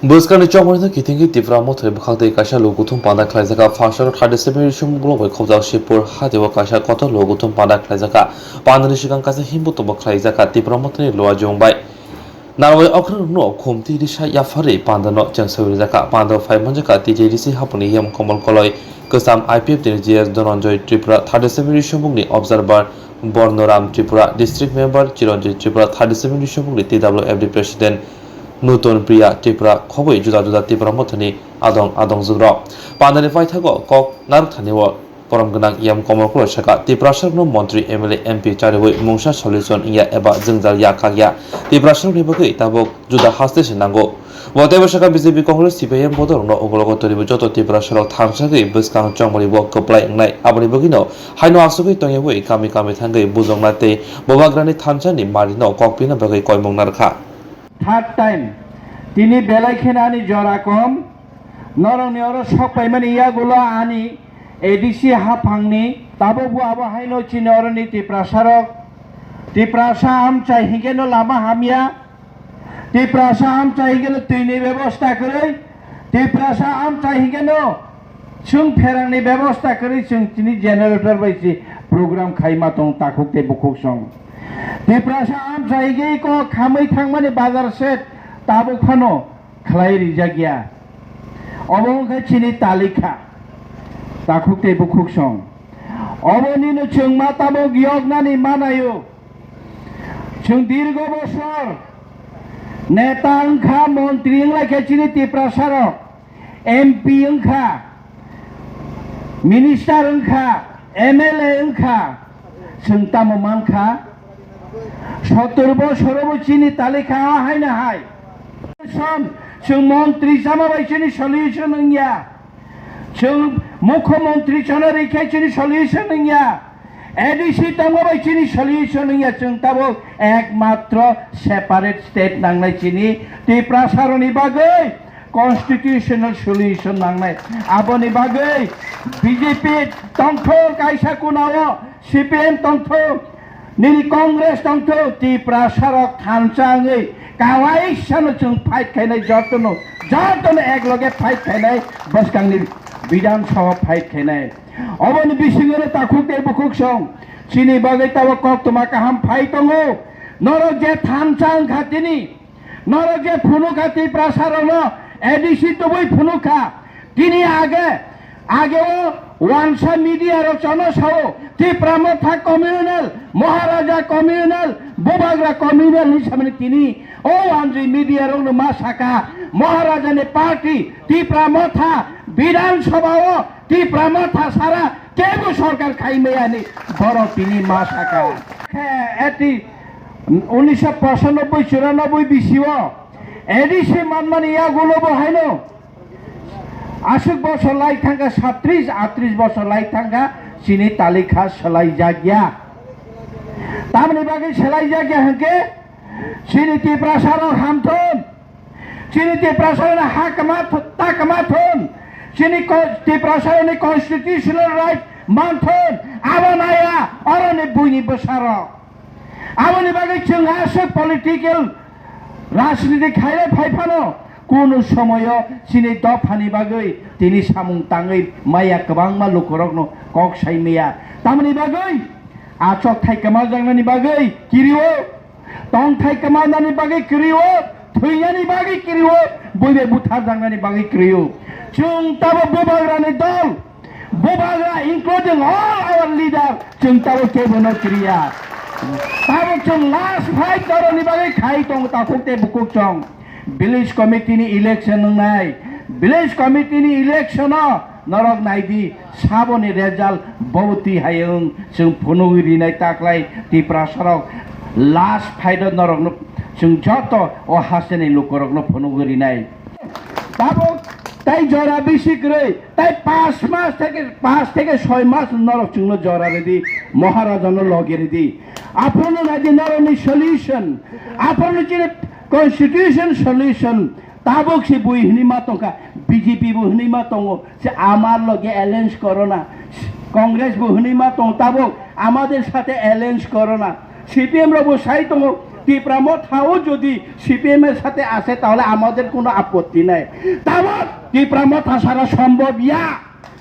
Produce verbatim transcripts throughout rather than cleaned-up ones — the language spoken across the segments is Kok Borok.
Bwskangni chongmani kitingwi Tipra Mothani bwkhak tei kaisa lukuthum panda khlaijak. Phaisaro thirty seven Risomung block bai khobjak Shibpur hatio kaisa kotor lukuthum panda khlaijak. Pandani swkang kaisa himbo tongbo khlaijak Tipra Mothani luajwng bai. Narwai okrarokno khumti risa yapharwi pandano chengsawi rijak. Pandao phai manjak T T D C haphangni E M Komol Koloi, kwcham I P F ni G S Dhananjay Tripura, thirty seven Risomungni observer Bornoram Tripura, district member Chiranjit Tripura, thirty seven Risomungni T W F D president Nuton Priya Tripura khobwi juda juda Tipra Mothani adong adongjukrok pandani paithago kok narwkthani o borom gwnang E M Komol Koloi sakha, Tiprasarokno montri, M L A, M P chariwi mungsa solution wngya eba jwngjal ya kakya Tiprasarokni bagwi tabuk juda haste se nango. Bo teibo sakha, B J P, Congress, C P I M bodolrokno ukologo tonibo joto Tiprasarok thansagwi bwskang chongmani bo kwplai wngnai, aboni bagwino haino asugwi tongyawi kami kami thangwi bujokna tei bubagrani thansani marino kokpina bagwi koimung narwkha. Third time, tini belai kheno ani jora kom. Norokni oro sok paimani yagulo ani A D C haphangni tabukbo abo haino chini oroni Tiprasarok. Tiprasa amchai hinkeno lama hamya. Tiprasa amchai hinkeno twini bebosta kwrwi. Tiprasa amchai hinkeno chwng pherangni bebosta kwrwi chwng tini generator bai si program khaima tong takhuk tei bukhuk song. Tiprasa amchai higei kok khamwi thangmani bazar set tabuk phano khlai rijak ya. Obo wngkha chini talikha takhuk tei bukhuk song. Obo nino chwng ma tabuk yoknani manayo. Chwng dirgo bosor neta wngkha, montri wnglaikha chini Tiprasarok. M P wngkha, minister wngkha, M L A wngkha, chwng tamo mankha? Sottor bosorobo chini talikha o haino hai. Solution, chwng montri chama bai chini solution wngya. Chwng mukhyamantri chana rikhe chini solution wngya. A D C tongma bai chini solution wngya, chwng tabuk ekmatro separate state nangnai chini Tiprasaroni bagwi constitutional solution nangnai. Aboni bagwi B J P tongthok kaisa kunao, C P M tongthok, nini Congress tongthok, Tiprasarok thansa wngwi kawaisano chwng fight khainai, jotono, jotono ekloge fight khainai, bwskangni Bidhan Sabha fight khainai. Oboni bisingo takhuk tei bukhuk song chini bagwi tabuk koktwma kaham phai tongo. Norok je thansa wngkha tini, norok je phunukha Tiprasarokno A D C tubui phunukha. Tini age, age o wansa media rok chano sao Tipra Motha communal, Maharaja communal, Bubagra communal hinwi samani tini o wanjwi media rokno ma saka Maharaja ni party Tipra Motha Bidhan Sabha o Tipra Motha sara kebo sorkar khai maya ni borok tini ma saka. Khe eti unisho pochanoboi churanobboi bisio A D C manmani yagulo bo haino aswk bosor lai thangkha, satris atris bosor lai thangkha, chini talikha swlai jakya. Tamni bagwi swlai jakya hwnkhe chini Tiprasarok hamthun. Chini Tiprasarokni ha kwma th-, ta kwma thun. Chini ko-, Tiprasarokni constitutional right man thun. Abo naya oroni buini bwsarok. Aboni bagwi chwng aswk political rajniti khailai phai phano kunu somoyo chini dophani bagwi tini samung tangwi maya kwbangma lukurokno kok sai maya. Tamoni bagwi achok thai kwma jaknani bagwi kirio. Tongthai kwmanani bagwi kwrwi-o, thwinani bagwi kwrwi-o, buibai butharjaknani bagwi kwrwi-o. Chwng tabuk bubagrani dol, bubagra including all our leader, chwng tabuk kebono kwrwi ya. Tabuk chwng last fight norokni bagwi khai tongo takhuk tei bukhuk chwng. Village committee ni election wngnai, village committee ni election o norok naidi, saboni result bo twi hai wng, chwng phunugwi rinai taklai Tiprasarok last fight o norokno chwng joto o hasteni lukurokno phunugwi rinai. Tabuk tai jora bisi kwrwi, tai pas mas theke, pas theke soi mas norok chwngno jora ridi, Maharajano logi ridi. Aphuru naidi norokni solution, aphuru chini constitution solution. Tabuk se bui hwnwi ma tongkha, B J P bo hwnwi ma tongo, se amar loge alliance korona, Congress bo hwnwi ma tongo, tabuk amader sathe alliance korona, C P M rok bo sai tongo, Tipra মথাও যদি সিপিএম এর সাথে আসে, তাহলে আমাদের কোনো আপত্তি নাই। তাবৎ টিপ্রা মথা ছাড়া সম্ভব ইয়া।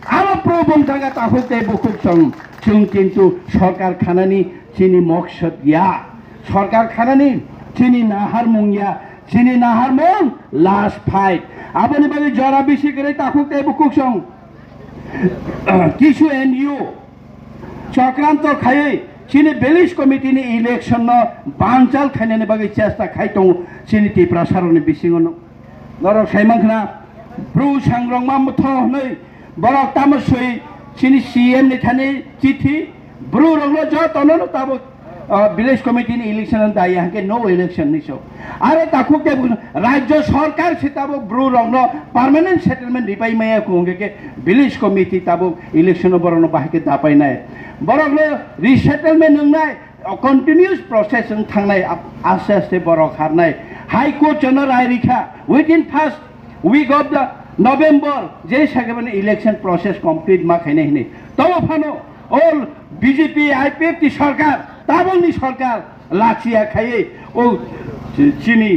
Abo probong jaga takhuk tei bukhuk song, chwng kintu sorkar khanani chini moksod ya. Sorkar khanani chini naharmung ya, chini naharmung last fight. Aboni bagwi jora bisi kwrwi takhuk tei bukhuk song. Kisu N U chokranto khaiwi chini village committee ni election no banchal khainani bagwi chesta khai tongo chini Tiprasa rokni bisingo no. Norok sai mankha na, bru sangrokma motho hwnwi borok tamo swi chini C M ni thani chithi, bru rokno jotono no tabuk, ah, village committee ni election no daya hwnkhe no election ni so. Aro takhuk tei bukhuk rajyo sorkar se tabuk bru rokno permanent settlement ripai maya kung hwnkhe village committee tabuk election no borokno bahai khe dapai nai. Borokno resettlement wngnai, o continuous process wng thangnai, ap-, aste aste borok harnai. High Court jono rai rikha, within first week of the November, je sakhe mani election process complete ma khainai hinwi. Tobo phano all B J P, I P F T sorkar, tabokni sorkar lachiya khaiwi o chini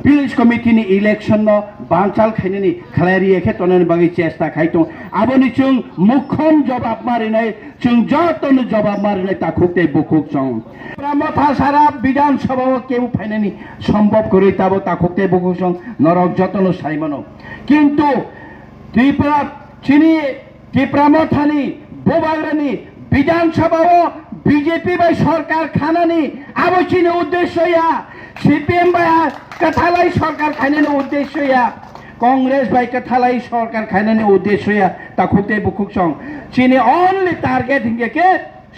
village committee ni election no banchal khainani khlai riya khe tonani bagwi chesta khai tong. Aboni chwng mukhom jobab ma rinai. Chwng jotono jobab ma rinai takhuk tei bukhuk chwng. Tipra Motha sara Bidhan Sabha o kebo phainani sombhob kwrwi tabo takhuk tei bukhuk chwng norok jotono sai mano. Kintu Tripura chini Tipra Mothani bubagrani Bidhan Sabha o B J P bai sorkar khanani abo chini uddesho ya, C P M bai kwthalai sorkar khainani uddesho ya. Congress bai kwthalai sorkar khainani uddesho ya takhuk tei bukhuk chwng. Chini only target hingke ke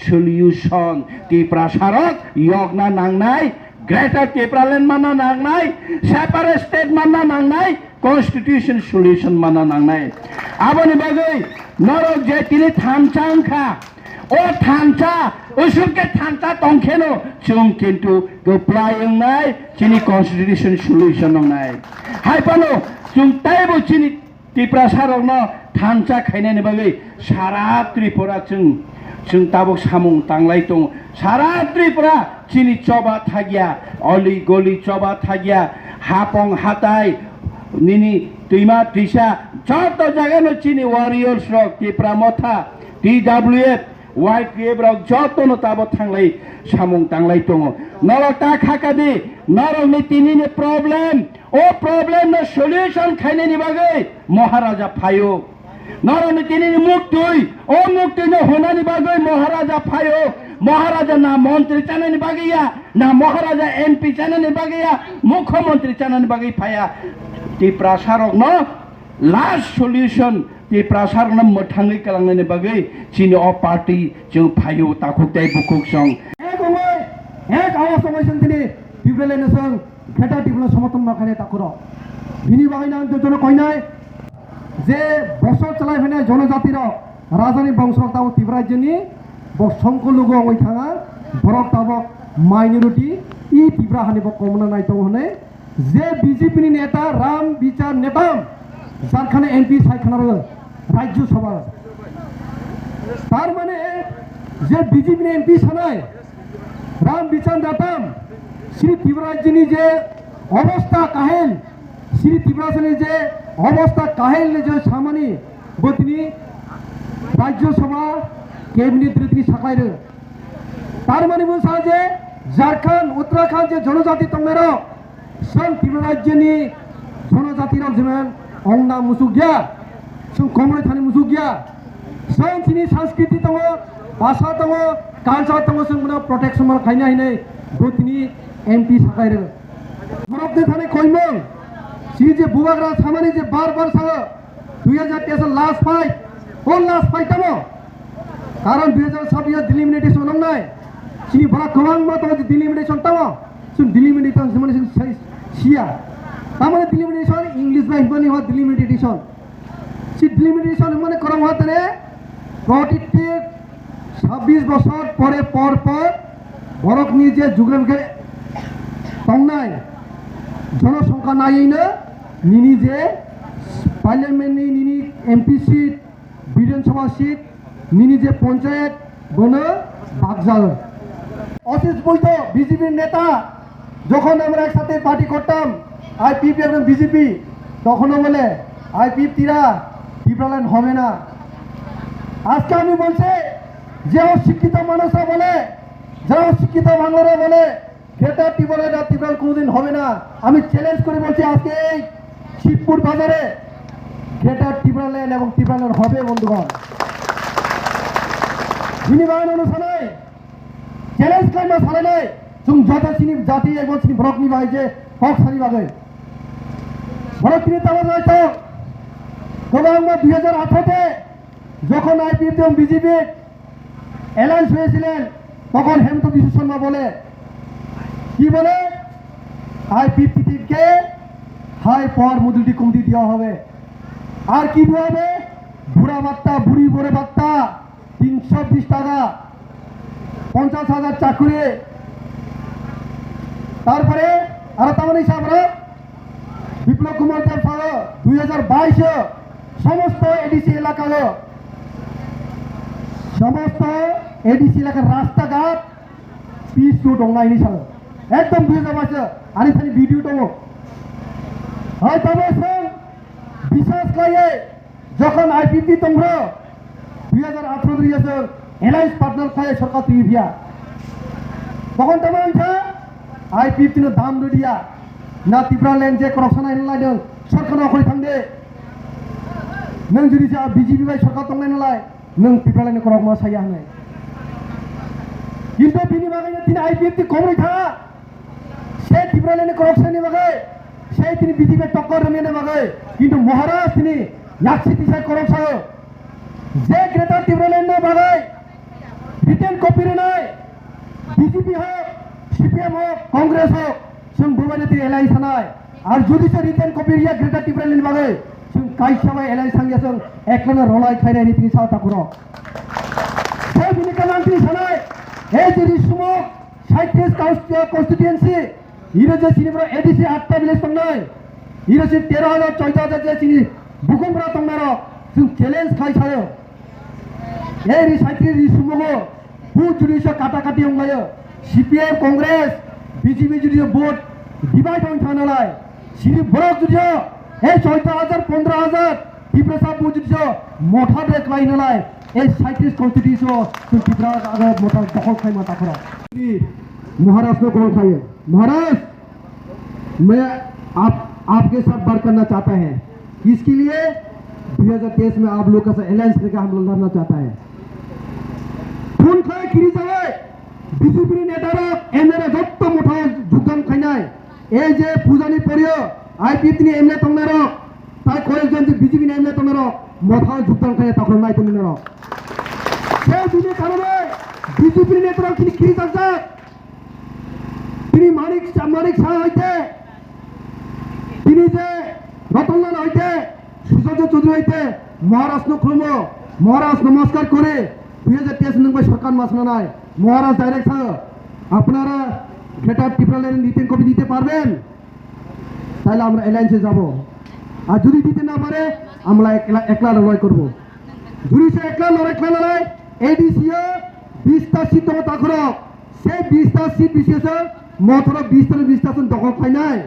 solution. Tiprasarok yokna nangnai, Greater Tipraland manna nangnai, separate state manna nangnai, constitution solution manna nangnai. Aboni bagwi norok je tini thansa wngkha, o thansa, usuk ke thansa tongkheno chwng kintu kwplai wngnai, chini constitution solution wngnai. Hai phano chwng teibo chini Tiprasarokno thansa khainani bagwi sara Tripura chwng, chwng tabuk samung tanglai tongo. Sara Tripura chini choba thagya, oli goli choba thagya, hapong hatai, nini twima twisa, joto jagano chini warriors rok, Tipra Motha, T W F, Y T F rok jotono tabo thanglai samung tanglai tongo. Norok ta khakadi, norokni tinini problem, o problem no solution khainani bagwi Maharaja phaio. Norokni tinini muktwi, o muktwi no honani bagwi Maharaja phaio. Maharaja na montri chanani bagwi ya, na Maharaja M P chanani bagwi ya, Mukhyamantri chanani bagwi phaya. Tiprasarokno last solution, Tiprasarokno mwthangwi kwlangnani bagwi chini o party chwng phaio, takhuk tei bukhuk chwng. Ek ongoi, ek awas ongoi chwng tini Tipraland no chwng Greater Tipraland somorthon ma khainai takhuro. Bini bagwi ang jotono koinai je bosor chalai phainai jonojati rok, rajani bongso rok tabuk Tipra rajyoni bo songkolugo ongoi thanga, borok tabuk minority, i Tipra hani bo komna nai tongo hwnwi. Je B J P ni neta Ram Bichar Netam, Jharkhand M P sai khna rw Rajya Sabha. Tar mane je B J P ni M P sanai Ram Bichar Netam, Sri Tripura rajyoni je obostha kahel, Sri Tripura rajyoni je obostha kahel ni je samani bo tini Rajya Sabha cabinet rw tini saklai rw. Tar mani bo sa je Jharkhand, Uttarakhand je jonojati tongnai rok, Chwng Tripura rajyoni jonojati rok jemen ongna musuk ya, chwng komroi thani musuk ya, chwng chini sanskriti tongo, bhasha tongo, culture tongo, chwng bono protection man khaina hinwi bo tini M P sakai rw. Borok de thani koimung, chini je bubagra samani je bar bar sao, dui hajar teis last fight, o last fight tamo? Karon dui hajar sabbish delimitation wngnai. Chini borok kwbangma tongo je delimitation tamo. Chwng delimitation hwnmani chwng sai siya. Tamoni delimitation English bai hwnmani hwnba delimitation. Si delimitation hwnmani kwrwng hwnba tene protiti sabbish bosor pore por por borokni je geographical tongnai jonosongkha naiwi no nini je parliament ni nini M P seat Bidhan Sabha seat, nini je ponchayat, bono bakjal. Ashish Boito, B J P neta, যখন আমরা একসাথে পার্টি করতাম আইপিএফটি এবং বিজেপি, তখনও বলে আইপিএফটিরা টিপ্রাল্যান্ড হবে না। আজকে আমি বলছি, যে অশিক্ষিত মানুষরা বলে, যারা অশিক্ষিত বাংলারা বলে গ্রেটার টিপ্রাল্যান্ড আর টিপ্রাল্যান্ড কোনোদিন হবে না, আমি চ্যালেঞ্জ করে বলছি আজকে এই শিবপুর বাজারে গ্রেটার টিপ্রাল্যান্ড এবং টিপ্রাল্যান্ড হবে বন্ধুগণ। Bini bagwi no sanai, challenge khlaima sanai nai, chwng joto chini jati ebo chini borokni bagwi je kok sani bagwi. Borok tini tamo naithok, kwbangma দুই হাজার আঠারো te jokhon আইপিএফটি এবং বিজেপি অ্যালায়েন্স হয়েছিলেন, তখন হেমন্ত বিশ্ব শর্মা বলে, কি বলে? আইপিএফটিকে হাই পাওয়ার মজুরি কমিটি দেওয়া হবে। আর কি দেওয়া হবে? বুড়া ভাত্তা, বুড়ি বুড়ে ভাত্তা, তিনশো বিশ টাকা, পঞ্চাশ হাজার চাকরি। তারপরে আরো তেমন হিসাব বিপ্লব কুমার দেব সাহেব দুই হাজার বাইশ সমস্ত এডিসি এলাকায়, সমস্ত এডিসি এলাকার রাস্তাঘাট পিচ রোড অংনাইনি সাহেব একদম দুই হাজার বাইশ আনি থানি ভিডিও দো। হয়তো বিশ্বাস খাইয়ে যখন আইপিএফটি তোমরা দুই হাজার আঠারো দুই হাজার অ্যালায়েন্স পার্টনার খাইয়ে সরকার তুই ভিয়া তখন তেমন আইপিএফটি দাম রেডিয়া না ত্রিপুরা ল্যান্ড যে করকশন আইন লাইন সরকার না করে থাকবে। Nang jodi sa BJP bai সরকার tongnai nalai, nang Tipraland ni korokma saya hinai. Kintu bini bagwi no tini IPFT komrwi tha. Se Tipraland ni koroksa ni bagwi, se tini BJP tokkor rwmani bagwi. Kintu Maharaj tini yaksi tisai koroksa o. Je Greater Tipraland ni bagwi written copy rwnai, BJP হোক, সিপিএম হোক, কংগ্রেস হোক, chwng bubaini twi alliance sanai. Ar jodi se written copy riya Greater Tipraland ni bagwi, chwng kaisa bai alliance sangya chwng eklano rolai khainai ni tini sa takhoro. Se bini kanan tini sanai, ei je ri sumok, সাঁইত্রিশ cons-, constituency, iro je chini bro ADC আটটা village tongnai, iro chini তেরো হাজার, চৌদ্দ হাজার je chini bukhung bra tongnaro, chwng challenge khai sayo. Ei ri সাঁইত্রিশ ri sumogo, bu jodi se kata kati wnglayo, CPM, Congress, BJP jodi vote divide wng thang nalai, chini borok jodi ei চৌদ্দ হাজার, পনেরো হাজার, Tiprasa bu jodi se motha de klai nalai, ei সাঁইত্রিশ constituency o chwng Tripura age motha dokhol khlaima takhoro. Maharaj no call khayo, Maharaj, मैं आप, आपके साथ बात करना चाहता है। इसके लिए दो हज़ार तेईस में आप लोग का साथ alliance करके हम लोग लड़ना चाहता है। Phone khai kiri jawe, BJP ni neta rok, MLA rok jotto motha jogdan khainai. Ei je puja ni poriyo, IPFT ni MLA tongnai rok, tai koyekjon je BJP ni MLA tongnai rok, motha jogdan khainai takhoro nai tongnai rok. Se bini karone BJP ni neta rok tini kiri jakjak. Tini Manik Sa-, Manik Saha hoite, tini je Ratanlal hoite, Sujoy Chaudhary hoite, Maharaj no khulumo, Maharaj namaskar kore, দুই হাজার তেইশ nung bai sorkar ma sananai, Maharaj direct sao, apnara Greater Tipraland written copy দিতে পারবেন? তাহলে আমরা অ্যালায়েন্সে যাব। আর যদি দিতে না পারে, আমরা একলা, একলা লড়াই করব। Jodi se ekla lorai khlainalai, ADC o বিশটা seat tongo takhoro, se বিশটা seat বিশেষে motha rok বিশটা বিশটা seat dokhol khlainai.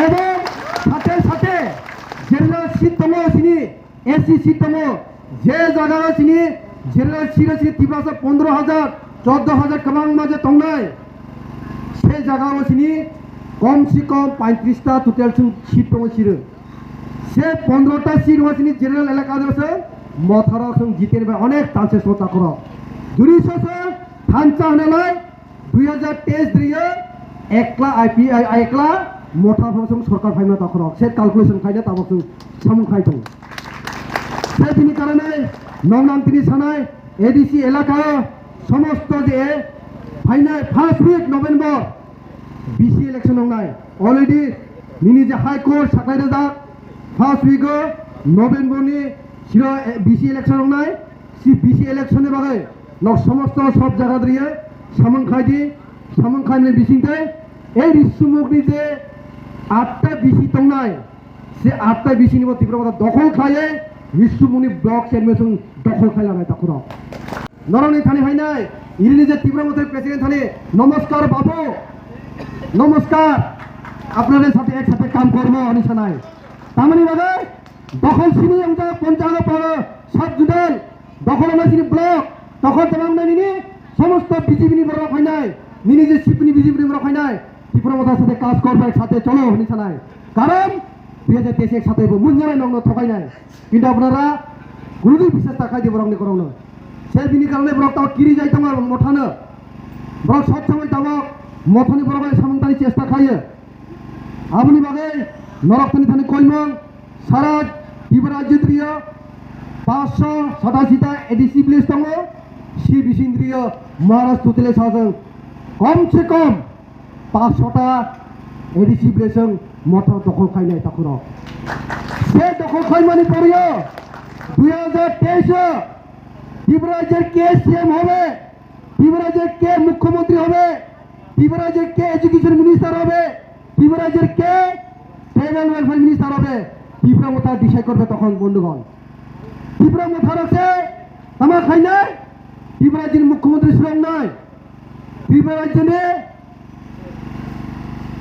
Ebong সাথে সাথে general seat tongo chini, SC seat tongo, je jaga o chini general seat o chini Tiprasa পনেরো হাজার, চৌদ্দ হাজার kwbangma je tongnai, se jaga o chini kom se kom পঁয়ত্রিশটা total chwng seat tongo chiro. Se পনেরোটা seat o chini general elaka o se motha rok chwng jiteni bai onek chances o takhoro. Jodi se se thansa hwnalai দুই হাজার তেইশ dri o ekla IP, ai-, ekla motha rok chwng sorkar phaima takhoro. Se calculation khaina tabok chwng samung khai tongo. Se bini karone nong nang tini sanai ADC elaka o somosto je phainai first week November VC election wngnai. Already nini je High Court saklai rijak, first week o November ni siro, eh, BC election wngnai. Si BC election ni bagwi nok somosto sob jaga dri samung khai di, samung khaimani bising tei ei ri sumuk ni je atta VC tongnai, se atta VC ni bo Tipra Motha dokhol khlaiwi ri sumuk ni block chairman chwng dokhol khlai lanai takhoro. Norokni thani phainai, irini je Tipra Motha president thani, নমস্কার বাবু, নমস্কার, আপনাদের সাথে একসাথে কাম করব, আমি জানাই। তামানি বাগে দখল সিনি আমরা পঞ্চায়েত পাড়া সাব জুডাল দখল আমরা সিনি ব্লক দখল তেমন নাই নিনি সমস্ত বিজেপি নি বড় হয় নাই, নিনি যে সিপিনি বিজেপি নি বড় হয় নাই, ত্রিপুরা মতার সাথে কাজ করবো, একসাথে চলো, আমি জানাই। কারণ দুই হাজার তেইশ একসাথে হইব, মুঞ্জারাই নগ্ন ঠকাই নাই। কিন্তু আপনারা কোনোদিন বিশ্বাস দেখাই দিব রংনি করংনো। সে বিনি কারণে ব্লক তাও কিরি যাই তোমার মঠানো। ব্লক সব সময় তাবো মঠনি ব্লক সামন্তানি চেষ্টা খাইয়ে। Aboni bagwi norok thani thani koimung sara Tripura rajyo twiyo পাঁচশো সাতাশি ta A D C village tongo, si bising twiyo Maharaj tutile sajwng kom se kom পাঁচশো ta A D C village chwng motor dokhol khainai takhurok. Se dokhol khaimani poriyo দুই হাজার তেইশ Tripura rajyor ke C M hobe, Tripura rajyor ke mukhyamantri hobe, Tripura rajyor ke education minister hobe, Tripura rajyor ke tribal welfare minister hobe, Tripura motha decide korbe tokhon bondhugon. Tripura motha rokse tama khainai, Tripura rajyoni mukhyamantri swrwngnai, Tripura rajyoni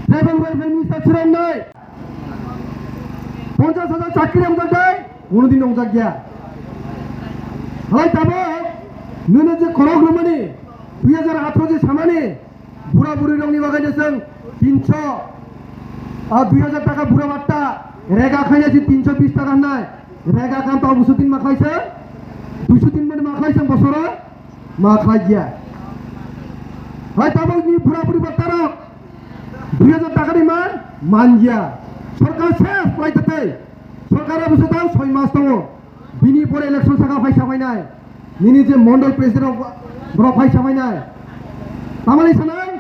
tribal welfare minister swrwngnai. পঞ্চাশ হাজার চাকরি wngjak dai, কোনোদিন wngjak ya. Halai tabok nwino je khorok rwmani, দুই হাজার আঠারো je samani, bura buri rokni bagwi chwng তিনশো, ah, দুই হাজার টাকা bura batta, rega khaina se তিনশো বিশ টাকা hnai, rega kam tao দুইশো তিন ma khlaisa, দুইশো তিন mani ma khlaisa bosoro, ma khlai ya. Halai tabok ni bura buri batta rok, দুই হাজার টাকা ni man, man ya. Sorkar sef khlai tatai, sorkar abo se tao soi mas tongo. Bini pore election saka phai sabainai. Nini je mondol president rok borok phai sabainai. Tamani sanang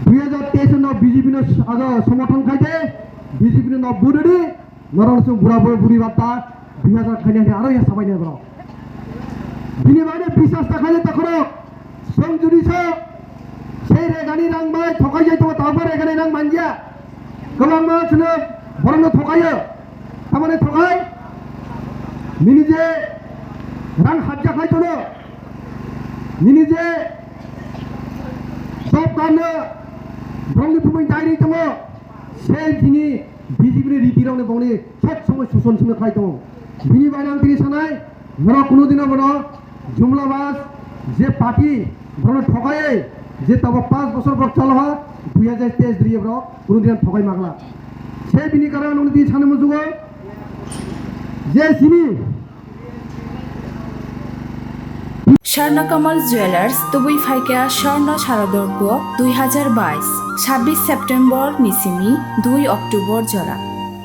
দুই হাজার তেইশ no B J P no aga somorthon khaide, B J P no no budodi, norok sung bura bura buri batta দুই হাজার khainai aro ya sabainai borok. Bini bagwi biswas ta khaide takhorok. Song judi so, sei regani rang bai thokai jai tongo, tabo regani rang manja. Kwbangma chwngno borokno thokaio. Tamani thokai? Nini je rang hapjak lai tono. Nini je job card no borokni bumui dai ri tongo. Sei tini B J P ni riti rokni bongni sob somoi suson songno khlai tongo. Bini bai ang tini sanai, borok kuno dino bono Jumlabas je party borokno thokaiwi je tabo panch bosor borok chalo ha, দুই হাজার তেইশ diriye borok kuno dino thokai magla. Se bini karon ang nini tini sanai mujugo je sini Swarnakamal jewellers, tubui phaikha স্বর্ণ শারদোৎসব দুই হাজার বাইশ, ছাব্বিশ September ni simi দুই October jora.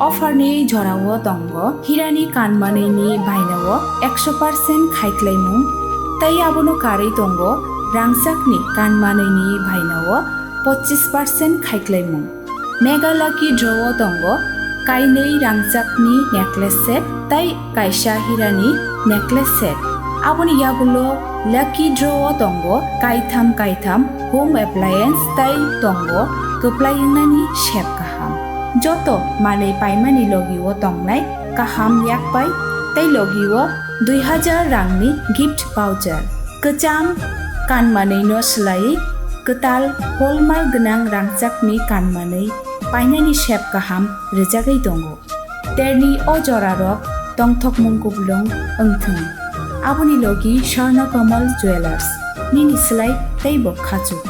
Offer ni jorao tongo hirani kanmanwi ni bainao একশো percent khaiklaimung, tei abono karwi tongo rangchakni kanmanwi ni bainao পঁচিশ percent khaiklaimung. Mega Lucky Draw o tongo kainwi rangchakni necklace set tei kaisa hirani necklace set. Aboni yagulo Lucky Draw o tongo kaitham kaitham home appliance tei tongo kwplai wngnani sep kaham. Joto manwi paimani logi o tongnai kaham yakpai tei logi o dui hajar rangni gift voucher. Kwcham kanmanwino swlaiwi kwtal hallmark gwnang rangchakni kanmanwi painani sep kaham rwjagwi tongo. Terni o jorarok tongthokmung kupulung wngthung. Aboni logi Swarna Kamal Jewellers, nini swlai teibo khachuk.